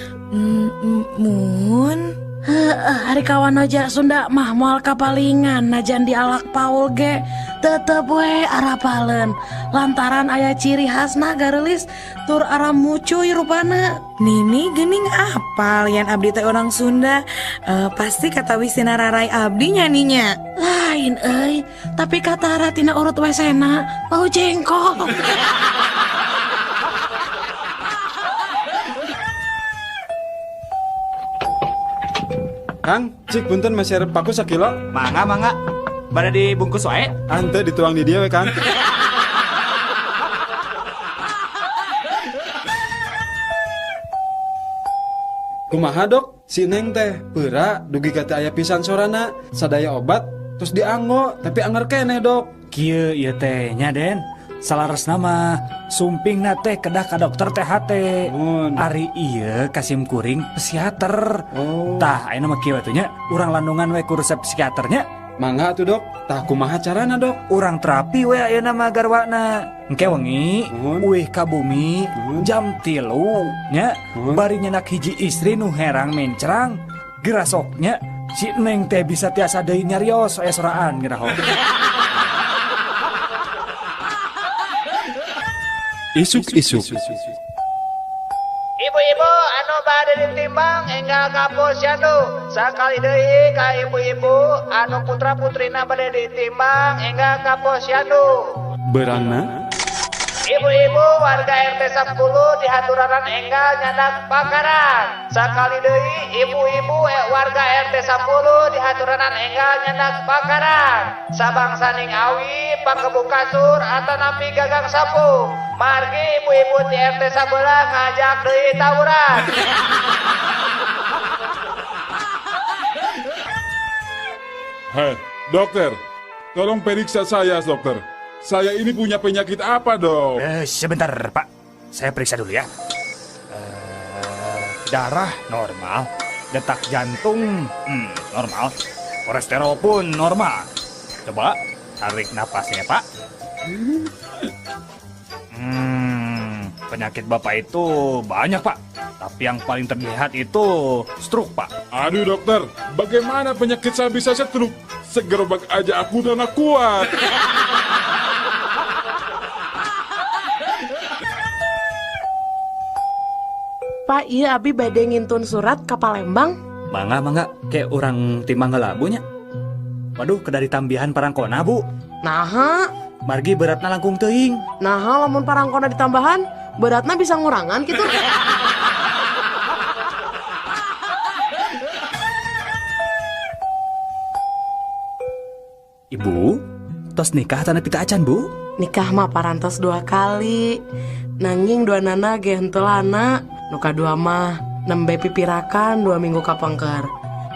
Mun. Heeh, ari kawan aja Sunda mah moal kapalingan najan dialak Paul ge. Tetep we arapaleun lantaran aya ciri khasna gareulis tur ara mucuy rupana. Nini gening apal yan abdi teh orang Sunda, pasti katawis tina rarai abdi nya ninya. Lain euy, tapi katara tina urut wesena bau jengkol. Kang, cik punten masih paku sakilo. Mangga mangga. Bada dibungkus wae. Ante dituang di dia we Kang. Kumaha dok, si Neng teh peura dugi ka teu aya pisan sorana, sadaya obat terus dianggo tapi anger keneh dok. Kieu ieu teh nya Den, salaresna mah sumpingna teh kedah ka dokter THT. Ari ieu kasim kuring psikiater. Oh. Tah ayeuna mah kieu atuh nya, urang landungan we ku resep psikiaternya. Mangga atuh dok, tah kumaha carana dok? Urang terapi we ayeuna mah garwana. Engke wengi, uih ka bumi, jam 3 nya, bari nyenak hiji istri nu herang mencrang, gerasoknya si Neng teh bisa tiasa deui nyarios aya soraan ngiraho. Isuk-isuk. Ibu-ibu anu bade ditimbang enggal ka posyandu. Sakali deui ka ibu-ibu anu putra-putrina bade ditimbang enggal ka posyandu. Berangna Ibu-ibu warga RT 10 dihaturanan enggal nyandak pakaran. Sakali deui ibu-ibu warga RT 10 dihaturanan enggal nyandak pakaran. Sabangsaning awi pakebu kasur atanapi gagang sapu. Margi ibu-ibu di RT 11 ngajak deui tawuran. Hei, dokter, tolong periksa saya, dokter. Saya ini punya penyakit apa, dok? Sebentar, Pak. Saya periksa dulu ya. Darah normal, detak jantung normal, kolesterol pun normal. Coba tarik napasnya, Pak. Penyakit Bapak itu banyak, Pak. Tapi yang paling terlihat itu stroke, Pak. Aduh, dokter, bagaimana penyakit saya bisa stroke? Segerobak aja aku udah nggak kuat. Pak, iya abi bade ngintun surat ka Palembang. Mangga, mangga, kayak orang timbang heula Bu nya. Waduh, kedah ditambihan parangkona, Bu. Naha? Margi beratna langkung teuing. Naha lamun parangkona ditambahan, beratna bisa ngurangan gitu. Ibu, tos nikah tanah pita acan, Bu? Nikah mah parantos 2 kali. Nanging dua nana ge henteu lana. Nu kadua mah nembe pipirakan 2 minggu kapengker.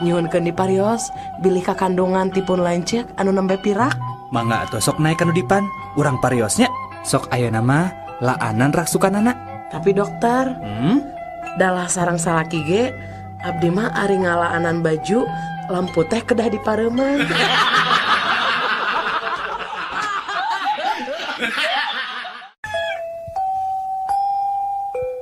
Nyuhunkeun diparios bilih kakandungan tipun lanceuk anu nembe pirak. Mangga atuh sok naik kanu dipan, urang pariosnya. Sok ayeuna mah laanan raksukanana. Tapi dokter, dalah sarang salaki ge abdi mah ari ngalaanan baju lampu teh kedah dipareuman.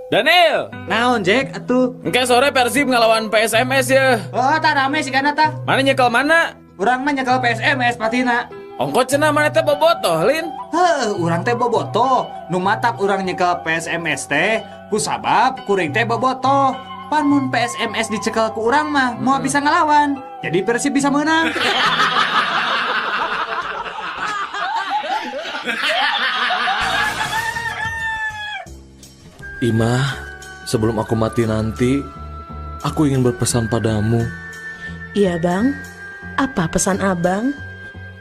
Daniel, naon Jack atuh? Engke sore Persib ngelawan PSMS ya. Oh, tak rame sih kana tah. Mana nyekel mana? Urang mah nyekel PSMS patina. Ongko cenah mana teh bobotoh, Lin? Heuh, urang teh bobotoh. Nu matak urang nyekel PSMS teh ku sabab kuring teh bobotoh. Pan mun PSMS dicekel ku urang mah moal bisa ngelawan. Jadi Persib bisa menang. Imah, sebelum aku mati nanti, aku ingin berpesan padamu. Iya bang, apa pesan abang?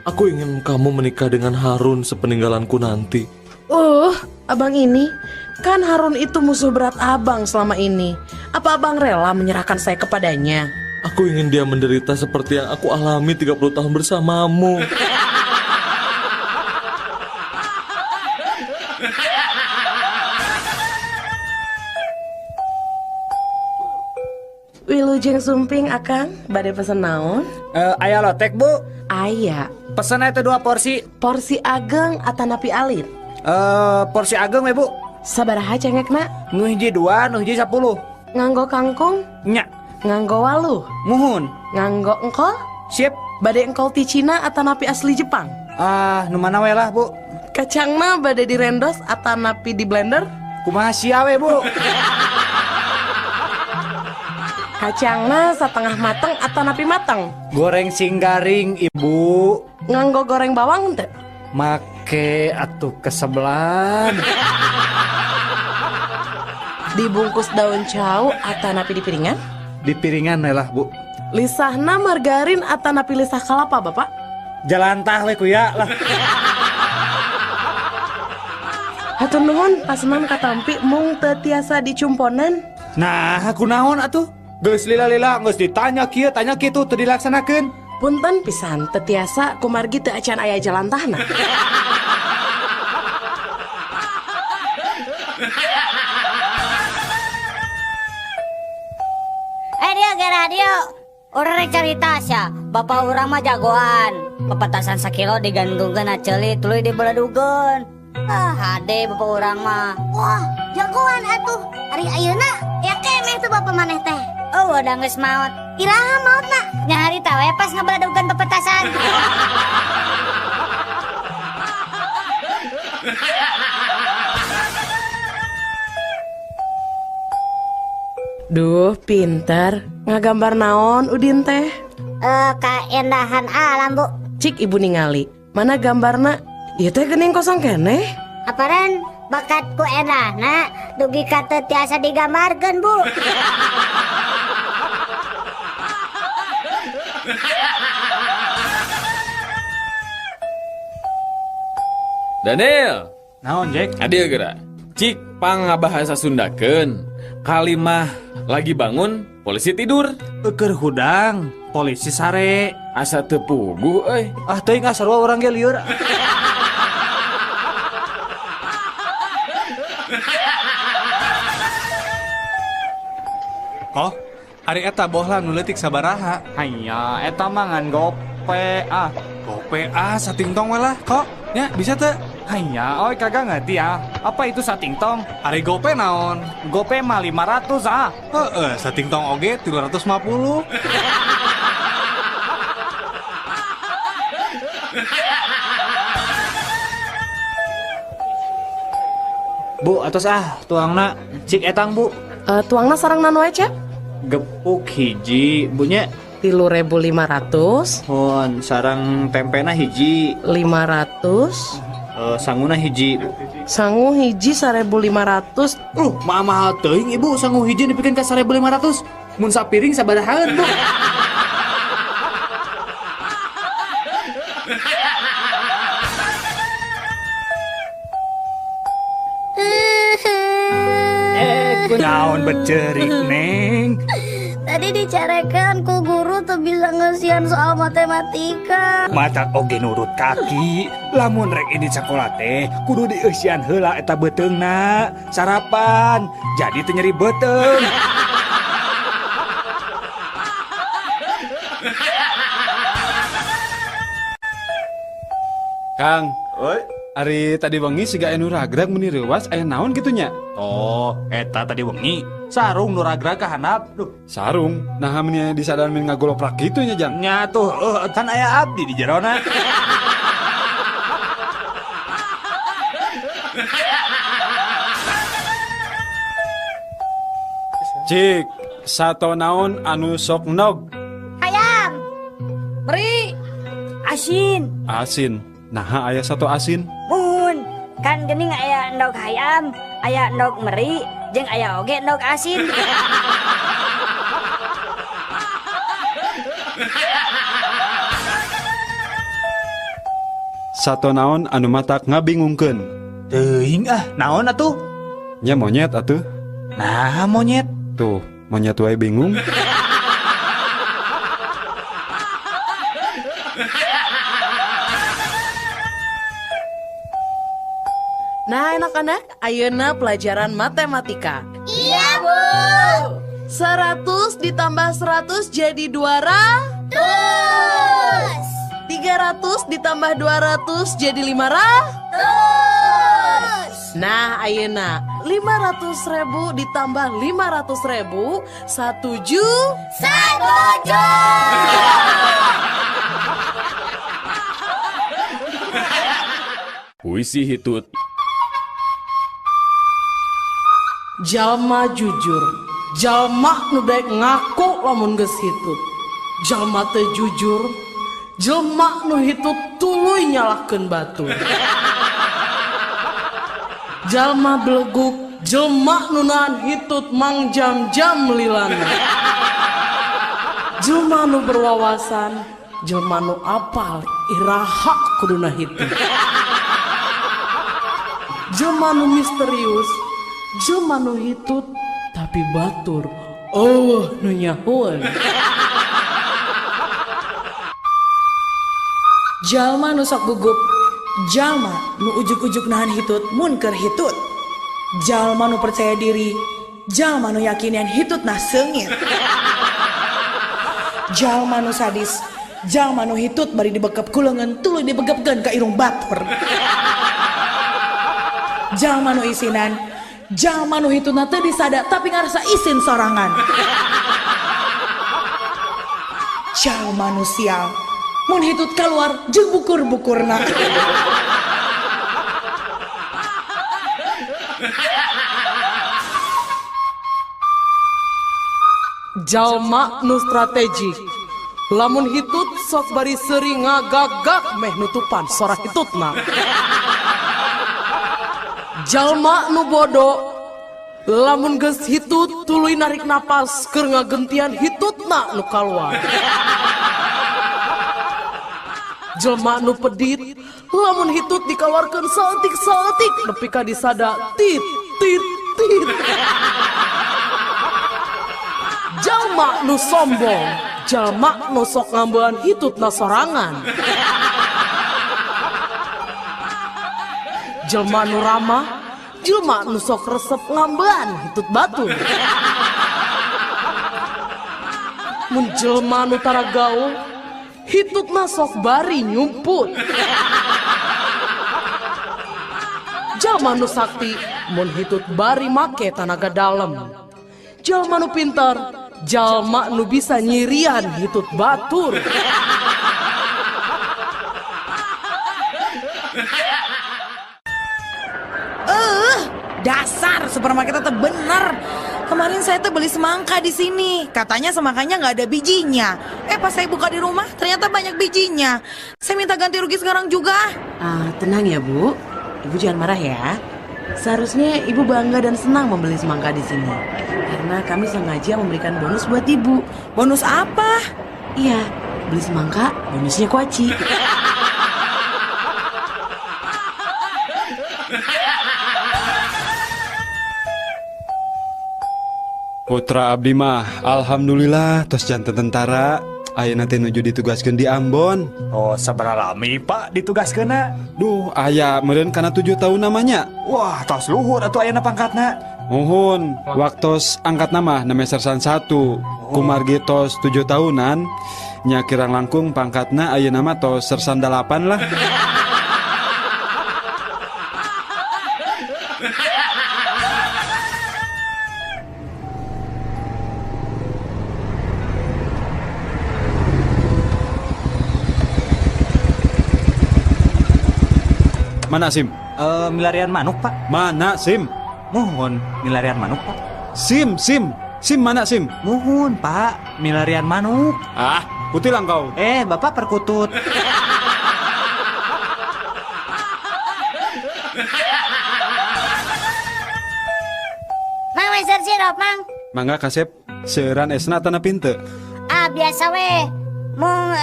Aku ingin kamu menikah dengan Harun sepeninggalanku nanti. Abang ini, kan Harun itu musuh berat abang selama ini. Apa abang rela menyerahkan saya kepadanya? Aku ingin dia menderita seperti yang aku alami 30 tahun bersamamu. Wilujeng sumping akang, bade pesen naon? Aya lotek bu? Aya. Pesen itu 2 porsi. Porsi ageng atanapi alit? Porsi ageng we bu. Sabaraha cengekna? Nu hiji 2, nu hiji 10. Nganggo kangkung? Nya. Nganggo waluh? Muhun. Nganggo engkol? Sip. Bade engkol ti Cina atanapi asli Jepang? Ah, nu mana we lah, Bu? Kacangna bade direndos atanapi di blender? Kumaha sia we, Bu? Kacangna setengah mateng atanapi mateng? Goreng sing garing, Ibu. Nganggo goreng bawang teu? Make atuh kesebelan. Dibungkus daun cau atanapi di piringan? Di piringan lah, Bu. Lisahna margarin atanapi lisah kalapa, Bapak? Jalantah we kuya lah. Hatur nuhun pasenan katampi mung teu tiasa dicumponan. Nah, kunaon atuh? Geus lila-lila geus ditanya kieu tanya kitu teu dilaksanakeun. Punten pisan teu tiasa kumargi teu acan aya jalantahna. Dia ge radio. Urang rek carita sia, bapak urang mah jagoan. Pepetasan sakilo digantungkeun na ceuli tuluy dibeledugeun. Ah, hade bapak urang mah. Wah, jagoan atuh. Ari ayeuna ya keneh tuh bapak maneh teh. Oh, udah geus maot. Iraha maotna? Nya harita we pas ngabeledugeun pepetasan. Duh, pinter. Ngagambar naon Udin teh? Kaendahan alam, Bu. Cik ibu ningali. Mana gambarna? Ieu teh geuning kosong keneh. Aparan bakatku endahna dugi ka teu tiasa digambarkeun, Bu. Daniel. Naon, Jack? Adil geura. Cik pangabahasa Sundakeun. Kalimah lagi bangun, polisi tidur. Eukeur hudang, polisi sare. Asa teu puguh euy. Ah teuing ah sarua urang ge lieur. Oh, ari eta bohlam nu leutik sabaraha? Hanya eta mah ngan gope ah. Gope ah satingtong we lah kok. Nya bisa teu? Hanya, oi kagak ngerti ah. Apa itu satingtong? Ari gope naon? Gope mah 500 ah. Heeh, satingtong oge 350. Bu, atos ah tuangna cik etang, Bu. Tuangna sareng naon wae, Cep? Gepuk hiji, Bu nya. 3.500. Hon, sareng tempena hiji. 500. Sanguna hiji. Sangu hiji 1.500. Mahal teuing Ibu, sangu hiji dipikeun ka 1.500. Mun sapiring sabarahaan, Bu? Kunaon becerik, Neng? Tadi dicarekan ku guru tuh bisa ngesian soal matematika. Mata oge nurut kaki. Lamun rek ini sekolah teh kudu dieusian heula eta beuteungna. Sarapan jadi teu nyeri beuteung. Kang, oi, ari tadi wengi siga anu ragrag meuni reuwas aya naon kitu nya? Oh, eta tadi wengi sarung nu ragrag ka handap. Duh, sarung. Nah, meuni disadaran min ngagoloprak kitu nya, Jang. Nya tuh, kan aya abdi di jerona. Cik, sato naon anu sok nog? Hayam. Beri. Asin. Asin. Nah, aya satu asin. Mun, kan geuning aya endog hayam, aya endog meri, jeung aya oge endog asin. Sato naon anu matak ngabingungkeun? Teuing ah, naon atuh? Nya monyet atuh. Nah, monyet. Tuh, monyet wae bingung. Nah, anak-anak, ayeuna pelajaran matematika. Iya, Bu. 100 ditambah 100 jadi 200. 300 ditambah 200 jadi 500. Nah, ayeuna 500.000 ditambah 500.000 1 juta. 1 juta. Puisi hitut. Jalma jujur, jalma nu daek ngaku lamun geus hitut. Jalma teu jujur, jelma nu hitut tuluy nyalahkeun batur. Jalma beleguk, jelma nu nahan hitut mangjam-jam lilana. Jelma nu berwawasan, jelma nu apal iraha kuduna hitut. Jelma nu misterius, jelma nu hitut tapi batur eueuh nu nyahoeun. Jalma nu sok gugup, jalma nu ujug-ujug nahan hitut mun keur hitut. Jalma nu percaya diri, jalma nu yakinian hitut nah seungit. Jalma nu sadis, jalma nu hitut bari dibekep ku leungeun tuluy dibegepkeun ka irung batur. Jalma nu isinan, jalma nu hitutna teu disada tapi ngarasa isin sorangan. Jalma nu sial, mun hitut keluar jeung bukur-bukurna. Jalma nu strategik, lamun hitut sok bari seuri ngagagak meh nutupan sora hitutna. Jalma nu bodoh, lamun geus hitut tuluy narik napas keur ngagentian hitutna nu kaluar. Jelma nu pedit, lamun hitut dikaluarkeun saeutik-saeutik nepi ka disada tit tit tit. Jalma nu sombong, jalma nu sok ngambean hitutna sorangan. Jelma nu ramah, jelma nu sok resep ngambean hitut batur. Mun jelma nu tara gaul, hitutna sok bari nyumput. Jalma nu sakti, mun hitut bari make tanaga dalem. Jalma nu pintar, jalma nu bisa nyirian hitut batur. Dasar supermarket itu bener. Kemarin saya tuh beli semangka di sini. Katanya semangkanya nggak ada bijinya. Pas saya buka di rumah ternyata banyak bijinya. Saya minta ganti rugi sekarang juga. Tenang ya Bu. Ibu jangan marah ya. Seharusnya Ibu bangga dan senang membeli semangka di sini. Karena kami sengaja memberikan bonus buat Ibu. Bonus apa? Iya, beli semangka bonusnya kuaci. Putra abdi mah alhamdulillah tos janten tentara. Ayeuna teh nuju ditugaskeun di Ambon. Oh, sabaraha lami Pak ditugaskeunna? Duh, aya meureun kana 7 tahun namanya. Wah, tos luhur atuh ayeuna pangkatna. Muhun, waktos angkat nama name sersan 1. Oh. Kumargi tos 7 tahunan, nya kirang langkung pangkatna ayeuna mah tos sersan 8 lah. Mana SIM? Milarian manuk, Pak. Mana SIM? Mohon, milarian manuk, Pak. SIM, SIM. SIM mana SIM? Mohon, Pak. Milarian manuk. Ah, kutilang kau. Bapak perkutut. Mang, meser sirup, Mang. Mangga kasep, seueuran esna tanah pinte. Ah, biasa we. Mung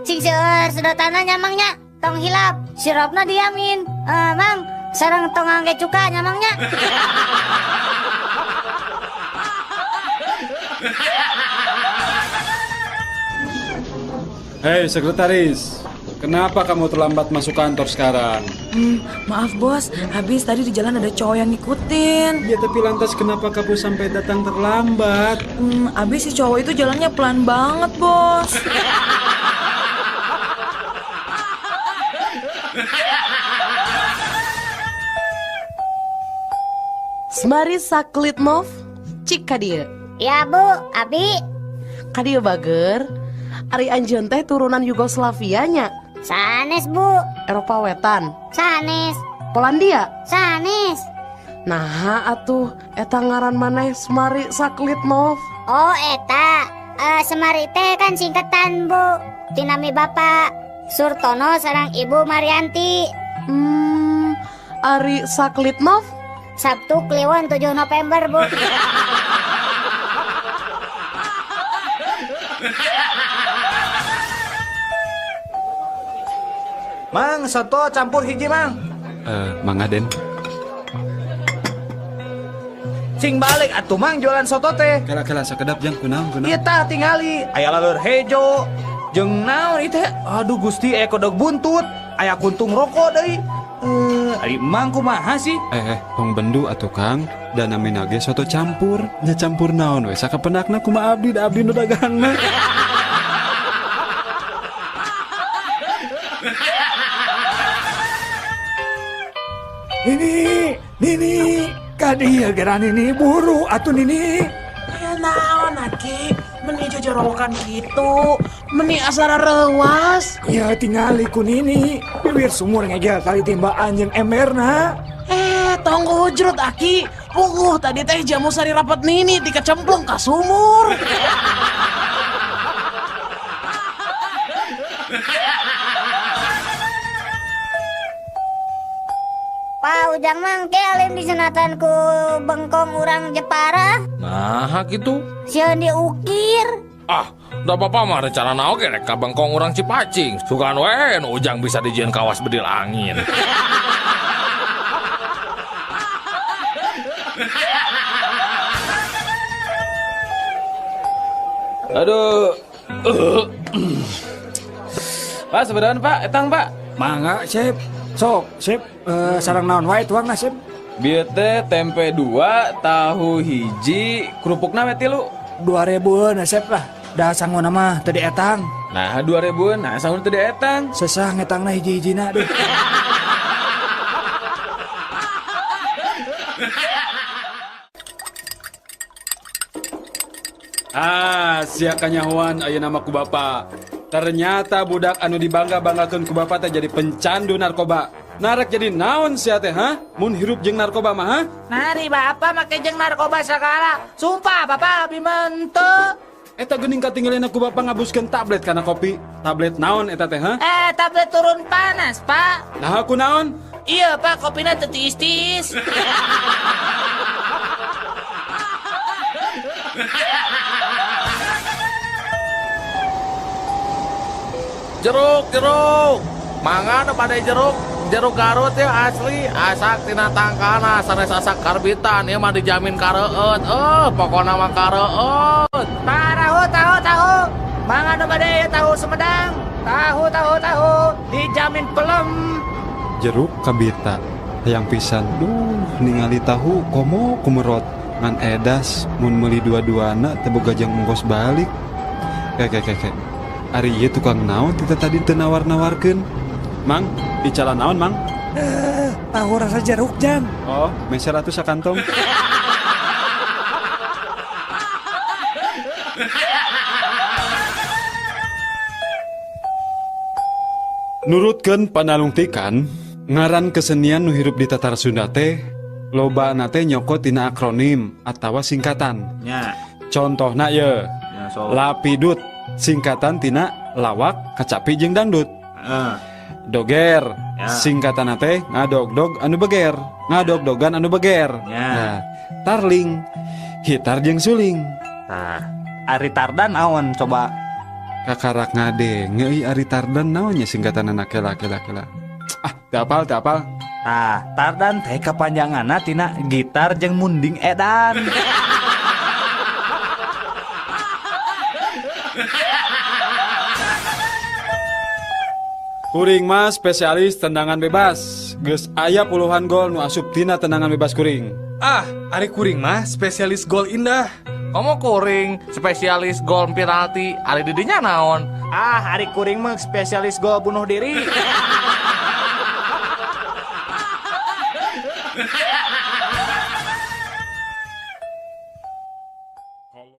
sing seueur sedotanna nya Mang nya. Tong hilap, sirupna diamin. Mang, sareng tong ngangge cuka nya Mang nya. Hei sekretaris, kenapa kamu terlambat masuk kantor sekarang? Maaf bos, habis tadi di jalan ada cowok yang ngikutin. Ya tapi lantas kenapa kamu sampai datang terlambat? Habis si cowok itu jalannya pelan banget bos. Semari Saklitmov, cik kadieu. Ya Bu, abi. Kadieu bager. Ari anjeun teh turunan Yugoslavia nya. Sanes, Bu. Eropa Wetan. Sanes. Polandia. Sanes. Nah, atuh eta ngaran maneh Semari Saklitnov. Oh, eta. Semari teh kan singkatan, Bu. Tinami Bapak Surtono sareng Ibu Marianti. Ari Saklitnov? Sabtu Kliwon 7 November, Bu. Mang, soto campur hiji, Mang. Mangga Den. Sing balik atuh Mang jualan soto teh. Kala-kala sakedap jang kunaon kunaon. Ieu tah tingali, aya laleur hejo. Jeung naon ieu teh? Aduh Gusti, aya kodok buntut, aya kuntung rokok deui. Ari Mang kumaha sih? Tong bendu atuh Kang, da namina ge soto campur. Nya campur naon we sakapendakna kumaha abdi da abdi nu dagangna. Nini, Nini, kadieu geura Nini buru atuh Nini. Ya naon aki, meni jojorowokan kitu, meni asara reuas. Ya tingali ku Nini, bibir sumur ngegel tali timbaan jeung emberna. Tong hujrut aki, puguh tadi teh jamu sari rapat Nini dikecemplung ka sumur. Pak Ujang mang ke alim disunatan ku bengkong urang Jepara. Nah, gitu. Sieun diukir. Ah, da bapak mah rencana oge rek ka bengkong urang Cipacing. Sugan we nu Ujang bisa dijieun kawas bedil angin. Aduh. Pak, sebenarnya Pak, etang Pak. Mangga, Sip. Sok, Sip, sarang naon wae tuangna, Sip? Bieu teh tempe 2, tahu hiji, kerupukna we 3. 2000-eun Sip lah. Da sanguna mah teu dietang. Nah, 2000-eun, nah sanguna teu dietang. Sesah ngetangna hiji-hijina deh. Ah, sia kanyahoan ayeuna mah ku bapa. Ternyata budak anu dibangga-banggakeun ku bapa teh jadi pencandu narkoba. Narek jadi naon sia teh, ha? Mun hirup jeung narkoba mah, ha? Nari bapa make jeung narkoba sagala. Sumpah bapa abi menteu. Eta geuning katinggalina ku bapa ngabuskeun tablet kana kopi. Tablet naon eta teh, ha? Tablet turun panas, Pak. Nah, ku naon? Iya, Pak, kopina teu tiis-tiis. Jeruk, jeruk. Mangga nu bade jeruk, jeruk Garut ya asli, asak tina tangkana sanes asak karbitan ieu mah dijamin kareueut. Pokona mah kareueut. Tahu, tahu, tahu. Mangga nu bade tahu Sumedang. Tahu, tahu, tahu. Dijamin pelem. Jeruk kabita hayang pisan. Duh, ningali tahu komo kumerot. Ngan edas mun meuli dua-duana teu boga jang ongkos balik. Kek. Ari ieu tukang naon tita tadi teu nawar-nawarkeun. Mang, bicara naon, Mang? Tahu rasa jeruk, Jang. Oh, meser atuh sakantong. Nurutkeun panalungtikan, ngaran kesenian nu hirup di Tatar Sunda teh lobana teh nyokot tina akronim atawa singkatan. Nya. Contohna ye. Ya, so. Lapidut singkatan tina lawak, kacapi jeung dangdut. Doger ya. Singkatan teh ngadogdog anu beger, ngadogdogan anu beger. Ya. Nah, tarling hitar jeung suling. Nah, ari tardan naon coba? Kakarak ngadenge euy ari tardan naon nya singkatanana kela. Ah, teu apal, teu apal. Nah, tardan teh kapanjanganna tina gitar jeung munding edan. Kuring mah spesialis tendangan bebas. Geus aya puluhan gol nu asup tina tendangan bebas kuring. Ah, ari kuring mah spesialis gol indah. Komo kuring spesialis gol penalti, ari didinya naon? Ah, ari kuring mah spesialis gol bunuh diri.